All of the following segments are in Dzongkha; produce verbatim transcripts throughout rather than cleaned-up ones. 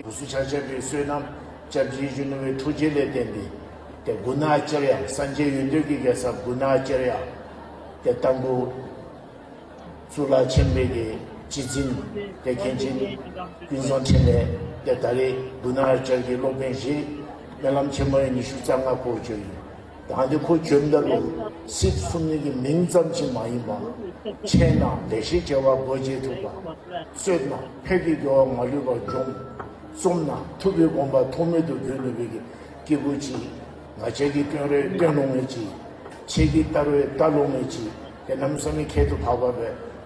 དུས་སུ་ཆ་ཁྱབ་ཀྱི་བསོད་ནམས་སྐྱབས་རྗེ་གཞོན་ནུ་གི་ཐུགས་རྗེ་ལས་བརྟེན་ཏེ་ཏེ་མགུ་ནག་ལྕགས་ཡང་སངས་རྒྱས་ཡོན་ཏན་གྱི་རྒྱལ་ཚབ་མགུ་ནག་ལྕགས་ཡང་ཏེ་རྟ་མགོ་གཙུག་ལག་ཆེན་པོའི་གི་སྤྱི་འཛིན་ཏེ་མཁན་ཆེན་ཀུན་བཟང་འཕྲིན་ལས་ཏེ་ད་རེས་མགུ་ནག་ལྕགས་ཀྱི་སློབ་དཔོན་བཞི་སྨོན་ལམ་ཆེན་མོ་ཡང་ཉི་ཤུ་རྩ་ལྔ་འགོ་བཙུགས་ཡི། ད་འདི་ཁོ་བྱོནམ་ད་ལུ་སྲིད་གསུམ་ནི་གི་མིང་ཙམ་ཅིག་མ་ཡིན་པར་འཆད་ན་བདེ་གཤེགས་བྱེ་བ་སྒོ་འབྱེད་ཐུབ་པ། རྩོད་ན་ཕས་ཀྱི་རྒོལ་བ་མ་ལུས་པ་འཇོམས། རྩོམ་ན་ཐུབ་པའི་དགོངས་པ་ཐོགས་མེད་དུ་བརྗོད་ནུས་པའི་གི་སྐྱེས་བུ་ཅིག། ང་བཅས་ཀྱིས་བསྟེན་རུང་བསྟེན་ལོང་མེད་ཅིག། ཁྱེད་ཀྱིས་བལྟ་རུང་བལྟ་ལོང་མེད་ཅིག། ཏེ་གནམ་མེད་ས་མེད་ཁྱད་དུ་འཕགས་པ་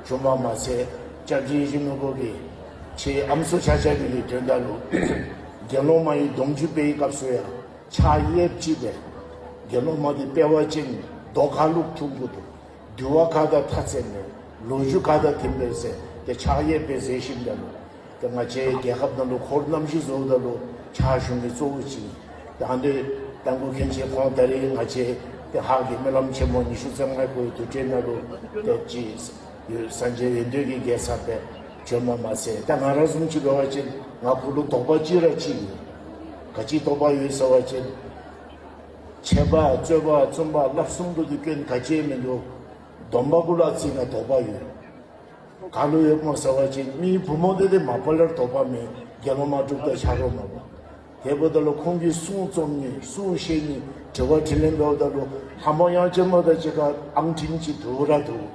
སྦེ་བྱོནམ་མ་ཚད་སྐྱབས་རྗེ་ཡིད་བཞིན་ནོར་བུ་གིས་ཁྱེད་ཨམ་སྲུ་ཆ་ཁྱབ་ཀྱི་དོན་དག་ལུ་དགེ་སློང་མ་ཡི་སྡོམ་རྒྱུན་སྤེལ་བའི་སྐབས་སུ་ཡང་ཕྱག་གཡསཔ་ཅིག་སྦེ་དགེ་སློང་མ་འདི་དཔའ་བ་ཅན་མདོ་ཁ་ལུ་ཐུག་དགོ་འདུག། འདུལ་བ་ཁ་དང་མཐའ་ཚད་མེད། ལོ་རྒྱུས་ཁ་དང་མཐུན་པས་ཟེར་ཏེ་ཕྱག་གཡསཔ་སྦེ་མཛད་ཞིནམ་ད་ལུ་ཏེ་ང་བཅས་རྒྱལ་ཁབ་ནང་ལུ་འཁོར་རྣམ་བཞི་བཟོཝ་ད་ལུ་ཕྱག་ཞུ་མི་གཙོ་བོ་ཅིག། ཏེ་ཨ་ནི་རྟ་མགོ་མཁན་ཆེན་ཁོང་ད་རེས་ང་བཅས་ཏེ་ཧཱ་གི་སྨོན་ལམ་ཆེན་མོ་ཉི་ཤུ་རྩ་ལྔ་འགོ་བའི་དུས་དྲན་ནང་ལུ་ཏེ་ཅིག་ཡོད། སངས་རྒྱས་ཡོན་ཏན་གྱི་རྒྱལ་ཚབ་སྦེ་བྱོནམ་མ་ཚད་ད་ང་ར་བཟུམ་ཅིག་འབད་བ་ཅིན་ང་ཁོ་ལུ་དོགས་པ་ཅིག་ར་ཅིག་ཡོད། ག་ཅི་དོགས་པ་ཡོད་ཟེར་བ་ཅིན་འཆད་པ་རྩོད་པ་རྩོམ་པ་བསླབ་གསུམ་དུ་དུ་སྐྱོན་ག་ཅི་མིན་འདུག། སྡོམ་པ་གུ་ལུ་ཨ་ཙི་ང་དོགས་པ་ཡོད། ག་ལུ་ཡོདཔ་སྨོ་ཟེར་བ་ཅིན་མིའི་བུམོ་འདི་ཏེ་མ་པ་ལས་ར་དོགས་པ་མེད། དགེ་སློང་མ་དྲུག་དང་ཆ་རོགས་མ་པ། དེ་འབདཝ་ད་ལུ་ཁོང་གིས་གསུང་རྩོམ་ནི་གསུང་བཤད་ནི་དྲི་བ་དྲིས་ལན་འབདཝ་ད་ལུ་ལྷ་མོ་དབྱངས་ཅན་མ་དང་གཅིག་ཁར་ཨང་ཀྲིང་ཅིག་འདུག་ར་འདུག།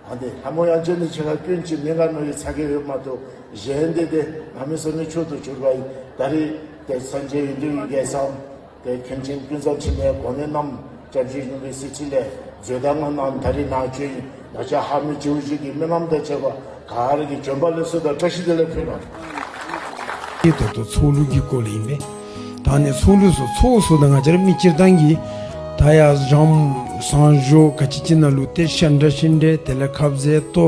ཨ་ནི་ལྷ་མོ་དབྱངས་ཅན་ནི་ཁྱེད་ཁར་སྐྱོན་ཅིག་མེད་ག་མནོ་བའི་ཚ་གྱང་ཡོདཔ་མ་གཏོགས་གཞན་འདི་ཏེ་གནམ་མེད་ས་མེད་མཆོག་ཏུ་གྱུར་པ་ཨིན། ད་རེས་ཏེ་སངས་རྒྱས་ཡོན་ཏན་གྱི་རྒྱལ་མཚན་ཏེ་མཁན་ཆེན་ཀུན་བཟང་འཕྲིན་ལས་གོ་གནས་རྣམས་སྐྱབས་རྗེ་གཞོན་ནུའི་གསེར་ཁྲི་ལས་མཛོད་བརྡ་ནང་ད་རེས་ནཱ་བྱོན་ཡི། ང་བཅས་ཧཱ་མི་རྗེ་བོ་རྗེ་གི་སྨོན་ལམ་དང་བཅས་པ་ག་ར་གིས་བྱོན་པ་ལེགས་སོ་དང་བཀྲ་ཤིས་བདེ་ལེགས་ཕུལ་གནང་། ཏེ་ད་ལྟོ་ཚོགས་གླུ་གི་སྐོར་ལས་ཨིན་པས། ད་ཨ་ནི་ཚོགས་གླུ་ཚུ་ཚོགས་ཟེརཝ་ད་ང་བཅས་ར་མི་སྤྱིར་བཏང་གིས་ད་ཡར་ཞང་ཟངས་གཞོང་ག་ཅི་ཅིག་ནང་ལུ་ཏེ་ཤ་འདྲ་ཤིང་འདྲ་དེ་ལས་ཁབ་ཟས་ལྟོ་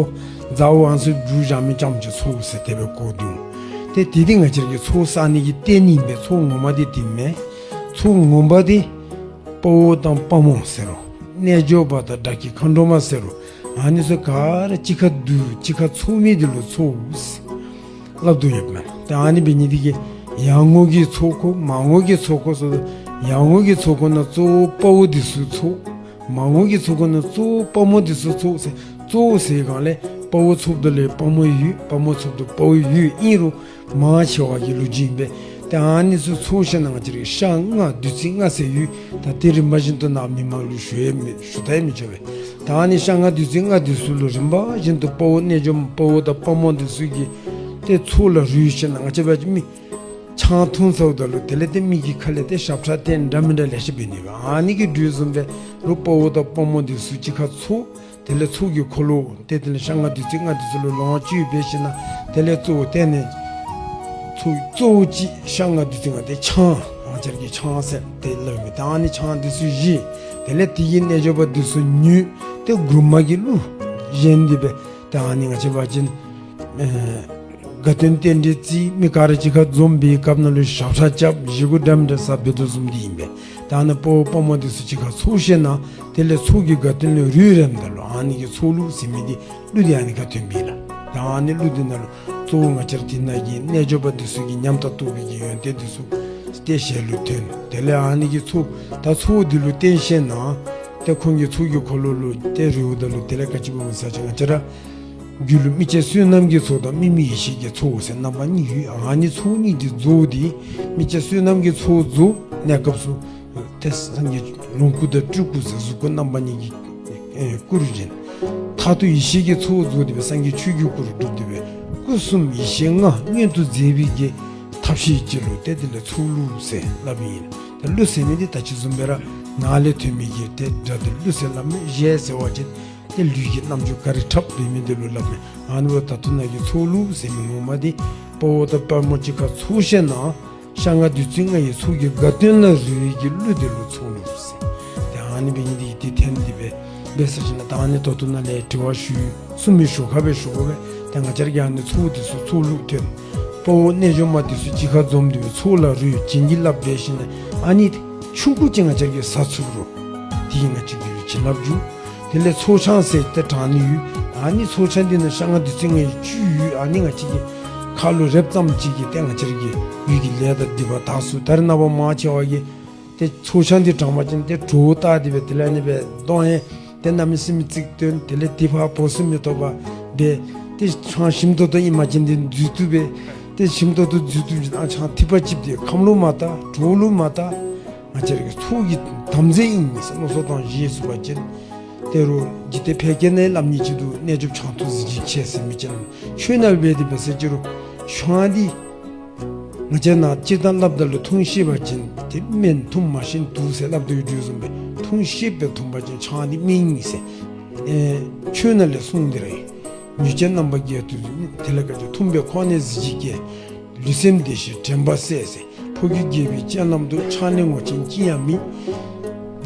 ཟ་བ་ཚུ་བསྒྲུབ་བཞག་མི་ཙམ་ཅིག་ཚོགས་ཟེར་དེ་སྦེ་གོ་དོ། ཏེ་དེ་འདི་ང་བཅས་ར་གིས་ཚོགས་བསག་ནི་གི་རྟེན་ཨིན་པས། ཚོགས་ངོ་མ་འདི་དེ་མེན། ཚོགས་ངོ་མ་འདི་དཔའ་བོ་དང་དཔའ་མོ་ཟེར་རུང་རྣལ་འབྱོར་པ་དང་དགྲ་བགེགས་མཁའ་འགྲོ་མ་ཟེར་རུང་ཨ་ནི་ཚུ་ག་ར་གཅིག་ཁར་འདུ་གཅིག་ཁར་ཚོགས་མི་འདི་ལུ་ཚོགས་ཟེར་སླབ་དོ་ཡོདཔ་མས། ཏེ་ཨ་ནི་འབད་ནི་འདི་གིས་ཡར་ངོས་ཀྱི་ཚོགས་འཁོར་མར་ངོས་ཀྱི་ཚོགས་འཁོར་ཟེར། ཡར་ངོས་ཀྱི་ཚོགས་འཁོར་ནང་གཙོ་བོ་དཔའ་བོ་འདི་ཚུ་ཚོགས། མར་ངོས་ཀྱི་ཚོགས་འཁོར་ནང་གཙོ་བོ་དཔའ་མོ་འདི་ཚུ་ཚོགས་ཟེར། གཙོ་བོ་ཟེར་སྒང་ལས་དཔའ་བོ་ཚོགསཔ་ད་ལུ་དཔའ་མོ་ཡོད། དཔའ་མོ་ཚོགསཔ་ད་དཔའ་བོ་ཡོད། ཨིན་རུང་མང་ཆེ་བ་གི་ལུགས་ཅིག་ཨིན་པས། ཏེ་ཨ་ནི་ཚུ་ཚོགས་ཞིནམ་ལས་ང་བཅས་ར་ཤ་ལྔ་བདུད་རྩི་ལྔ་ཟེར་ཡོད། ད་དེ་རིམ་པ་བཞིན་དུ་ནཱ་མི་མང་ལུ་ཞུ་ཡང་མི་ཞུ་ད་ཡང་མི་ཆོག་པས། ད་ཨ་ནི་ཤ་ལྔ་བདུད་རྩི་ལྔ་འདི་ཚུ་ལུ་རིམ་པ་བཞིན་དུ་དཔའ་བོ་རྣལ་འབྱོར་དཔའ་བོ་དང་དཔའ་མོ་འདི་ཚུ་གིས་ཏེ་ཚོགས་ལ་རོལ་ཞིནམ་ལས་ང་བཅས་འབད་བ་ཅིན་མི་ཆང་འཐུང་ཚརཝ་ད་ལུ་དེ་ལས་ཏེ་མི་གི་ཁ་ལས་ཏེ་ཞབས་ཁྲ་ཏེ་འདྲ་མི་འདྲ་ལེ་ཤ་འབད་ནི་ཨིན་པས། ཨ་ནི་གི་དུས་བཟུམ་སྦེ་རུང་དཔའ་བོ་དང་དཔའ་མོ་འདི་ཚུ་གཅིག་ཁར་ཚོགས། དེ་ལས་ཚོགས་ཀྱི་འཁོར་ལོ་ཏེ་དེ་ལས་ཤ་ལྔ་བདུད་རྩི་ལྔ་འདི་ཚུ་ལུ་ལོངས་སྤྱོད་འབད་ཞིནམ་ལས་དེ་ལས་གཙོ་བོ་ཏེ་ཨ་ནི་ཚོགས་གཙོ་བོ་ཅིག་ཤ་ལྔ་བདུད་རྩི་ལྔ་ཏེ་ཆང་ང་བཅས་ར་གིས་ཆང་ཟེར་ཏེ་སླབ་མི་ད་ཨ་ནི་ཆང་འདི་ཚུ་བཞེས། དེ་ལས་དེ་གི་རྣལ་འབྱོར་པ་འདི་ཚུ་ཉོན། ཏེ་མགུར་མ་གི་གླུ་བཞེངས་ཏེ་སྦེ་ཏེ་ཨ་ནི་ང་བཅས་འབད་བ་ཅིན་ཨེ་དགའ་སྟོན་རྟེན་འབྲེལ་རྩིས་མི་ག་ར་གཅིག་ཁར་འཛོམས་པའི་སྐབས་ནང་ལུ་ཞབས་ཁྲ་རྐྱབ་བཞེས་སྒོ་འདྲ་མི་འདྲ་བཟའ་འབད་དོ་བཟུམ་འདི་ཨིན་པས། ད་ཨ་ནི་དཔའ་བོ་དཔའ་མོ་འདི་ཚུ་གཅིག་ཁར་ཚོགས་ཞིནམ་ལས་དེ་ལས་ཚོགས་ཀྱི་དགའ་སྟོན་ལུ་རོལ་རནམ་ད་ལུ་ཨ་ནི་གི་ཚོགས་གླུ་ཟེར་མི་འདི་གླུ་འདི་ཨ་ནི་ཁར་ཐོན་པས་ལགས། ད་ཨ་ནི་གླུ་འདི་ནང་ལུ་གཙོ་བོ་ང་བཅས་ར་འདི་ནང་གི་རྣལ་འབྱོར་པ་འདི་ཚུ་གི་ཉམས་དང་རྟོགས་པའི་གི་ཡོན་ཏན་འདི་ཚུ་ཏེ་ཞལ་ལུ་ཐོན། དེ་ལས་ཨ་ནི་གི་ཚོགས་ད་ཚོགས་འདི་ལུ་བརྟེན་ཞིནམ་ལས་ཏེ་ཁོང་གི་ཚོགས་ཀྱི་འཁོར་ལོ་ལུ་ཏེ་རོལཝ་ད་ལུ་དེ་ལས་ག་ཅི་འབད་འོང་ཟེར་བ་ཅིན་ང་བཅས་ར་རྒྱུད་ལུ་དམིགས་བཅས་བསོད་ནམས་ཀྱི་ཚོགས་དང་དམིགས་མེད་ཡེ་ཤེས་ཀྱི་ཚོགས་ཟེར་རྣམ་པ་གཉིས་ཡོད། ཨ་ནི་ཚོགས་གཉིས་ཀྱི་རྫོགས་ཏེ་དམིགས་བཅས་བསོད་ནམས་ཀྱི་ཚོགས་རྫོགས་གནས་སྐབས་སུ་ཏེ་སངས་རྒྱས་ལོངས་སྐུ་དང་སྤྲུལ་སྐུ་ཟེར་གཟུགས་སྐུ་རྣམ་པ་གཉིས་ཀྱི་ཨེ་སྐུ་རུ་བཞེངས། མཐར་ཐུག་ཡེ་ཤེས་ཀྱི་ཚོགས་རྫོགས་ཏེ་སྦེ་སངས་རྒྱས་ཆོས་ཀྱི་སྐུ་རུ་གྲུབ་སྟེ་སྦེ་སྐུ་གསུམ་ཡེ་ཤེས་ལྔ་མངོན་དུ་མཛད་པའི་གི་ཐབས་ཤེས་ཅིག་ལུ་ཏེ་དེ་ལས་ཚོགས་གླུ་ཟེར་སླབ་ཨིན། ད་གླུ་ཟེར་མི་འདི་ད་ཅི་བཟུམ་སྦེ་ར་ངག་ལས་ཐོན་མི་གི་ཏེ་སྒྲ་འདི་གླུ་ཟེར་སླབ་མས། གཞས་ཟེར་བ་ཅིན་ཏེ་ལུས་ཀྱི་རྣམ་འགྱུར་ག་ར་འཁྲབ་སྡོད་མི་འདི་ལུ་སླབ་མས། ཨ་ནི་འབདཝ་ད་ད་ལྟོ་ནཱ་གི་ཚོགས་གླུ་ཟེར་མི་ངོ་མ་འདི་དཔའ་བོ་དང་དཔའ་མོ་གཅིག་ཁར་ཚོགས་ཞིནམ་ལས་ཤ་ལྔ་བདུད་རྩི་ལྔ་ཡི་ཚོགས་ཀྱི་དགའ་སྟོན་ལ་རོལ་བའི་གི་གླུ་འདི་ལུ་ཚོགས་གླུ་ཟེར། ཏེ་ཨ་ནི་འབད་ནི་འདི་གིས་ཏེ་འཐེན་ཏེ་སྦེ་འབད་ས་ཅིག་ནང་ད་ཨ་ནི་ད་ལྟོ་ནཱ་ལས་དྲི་བ་ཞུ་གསུངས་མི་ཞོར་ཁར་སྦེ་ཞུ་དགོ་པས། ཏེ་ང་བཅས་ར་གིས་ཨ་ནི་ཚོགས་འདི་ཚུ་ཚོགས་གླུ་འཐེན། དཔའ་བོ་རྣལ་འབྱོར་མ་འདི་ཚུ་གཅིག་ཁར་འཛོམས་ཏེ་སྦེ་ཚོགས་ལ་རོལ་བྱིན་གྱིས་བརླབས་འབད་ཞིནམ་ལས་ཨ་ནི་ཆུང་ཀུ་ཅིག་ང་བཅས་ར་གིས་ཟ་ཚུགས་རུང་དེ་གིས་ང་བཅས་ཀྱི་བྱིན་རླབས་འཇུག། དེ་ལས་ཚོགས་ཆང་ཟེར་ཏེ་དྲང་ནི་ཡོད། ཨ་ནི་ཚོགས་ཆང་འདི་ནང་ཤ་ལྔ་བདུད་རྩི་ལྔ་ཡི་བཅུད་ཡོད། ཨ་ནི་ང་བཅས་ཀྱིས་ ཁ་ལུ་རེགཔ་ཙམ་ཅིག་གིས་ཏེ་ང་བཅས་ར་གི་རྒྱུད་ཀྱི་ལས་དང་སྡིག་པ་དག་ཚུགས། ད་རེས་ནངས་པ་མང་ཆེ་བ་གིས་ཏེ་ཚོགས་ཆང་འདི་དྲངས་པ་ཅིན་ཏེ་བྲོཝ་བལྟ་སྟེ་སྦེ་དེ་ལས་ཨ་ནི་སྦེ་གཏང་ཡང་ཏེ་གནམ་མེད་ས་མེད་ཚིག་བཏོན། དེ་ལས་དེ་ཕར་བོ་སུ་མི་ཐོབ་པར་སྦེ་ཏེ་ཆང་ཞིམ་ཏོག་ཏོ་ཨིན་པ་ཅིན་ཏེ་འཛུལ་བཏུབ་པས། ཏེ་ཞིམ་ཏོག་ཏོ་འཛུལ་བཏུབ་ཅིན་ཨ་ཆང་ཐིགས་པ་གཅིགཔོ་འདི་ཁམས་ལུ་མ་བལྟ་བྲོཝ་ལུ་མ་བལྟ། ང་བཅས་ར་གི་ཚོགས་ཀྱི་དམ་རྫས་ཨིན་ཟེར་མནོ་བསམ་བཏང་བཞེས་ཚུགས་པ་ཅིན། ད་རུང་འཇིག་རྟེན་ཕལ་སྐད་ནང་སླབ་ནི་ཅིག་འདུག། རྣལ་འབྱོར་ཆང་འཐུང་གཟི་བརྗིད་ཆེ་ཟེར་མི་ཅིག་ལགས། ཆོས་ནང་འབད་དེ་འབད་ཟེར་ཅི་རུང་ཆང་འདི་ང་བཅས་ནང་སྤྱིར་བཏང་སླབ་ད་ལུ་འཐུང་ཤེས་པ་ཅིན་ཏེ་སྨན། འཐུང་མ་ཤེས་དུག་ཟེར་སླབ་དོ་ཡོད་དོ་བཟུམ་སྦེ་འཐུང་ཤེསཔ་སྦེ་འཐུང་པ་ཅིན་ཆང་འདི་སྨན་ཨིན་ཟེར། ཨེ་ཆོས་ནང་ལས་གསུངས་ཏེ་ར་ཡོད། མྱོས་བྱེད་རྣམ་པར་རྒྱལ་དུ་འདུད། དེ་ལས་ག་ཅི་འཐུང་བའི་ཁོག་ནས་གཟི་བརྗིད་སྐྱེ། ལུས་སེམས་བདེ་ཞིང་དྲན་པ་གསལ་ཟེར། ཕོ་རྒྱུད་རྒྱས་པའི་སྤྱན་ལམ་དུ། ཆགས་ལས་ངོ་ཆེན་ཅི་ཡང་མེད།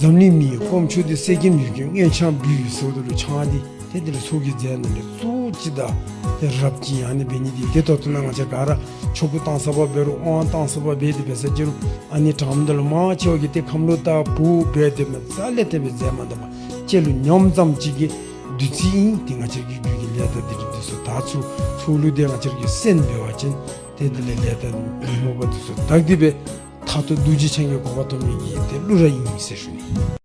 འཛམ་གླིང་མི་ཡི་སྐོམ་ཆུ་འདི། གསེར་སྐྱེམས་ཡུལ་གྱི་མངལ་ཆང་འབུལ་ཟེརཝ་ད་ལུ་ཆང་འདི་ཏེ་དེ་ལས་ཚོགས་ཀྱི་རྫས་ནང་ལས་གཙོ་བོ་ཅིག་དང་ཏེ་རབ་ཅིག་ཨ་ནི་འབད་ནི་འདི་ཏེ་ད་ལྟོ་ནཱ་ང་བཅས་ག་ར་ཆོ་ག་བཏང་ས་པ་འབད་རུང་དབང་བཏང་ས་པ་འབད་དེ་འབད་ཟེར་ཅི་རུང་ཨ་ནི་དྲངམ་ད་ལུ་མང་ཆེ་བ་གིས་ཏེ་ཁམས་ལུ་བལྟ་བུ་འབད་དེ་མ་རྩ་ལས་དེ་སྦེ་མཛད་མ་ད་པར་ལྕེ་ལུ་ཉམས་ཙམ་ཅིག་གིས་བདུད་རྩི་ཨིན། ཏེ་ང་བཅས་ར་གི་རྒྱུད་ཀྱི་ལས་དང་སྡིག་སྒྲིབ་འདི་ཚུ་དག་ཚུགས། ཚོགས་ལུ་ཏེ་ང་བཅས་ར་གི་སེམས་འབད་བ་ཅིན་ཏེ་དེ་ལས་ལས་དང་ཉོན་མོངས་པ་འདི་ཚུ་དག་སྟེ་སྦེ་མཐར་ཐུག་རྡོ་རྗེ་འཆང་གི་གོ་འཕང་ཐོབ་ནི་གི་ཏེ་གླུ་ར་ཨིན་ཟེར་ཞུ་ནི།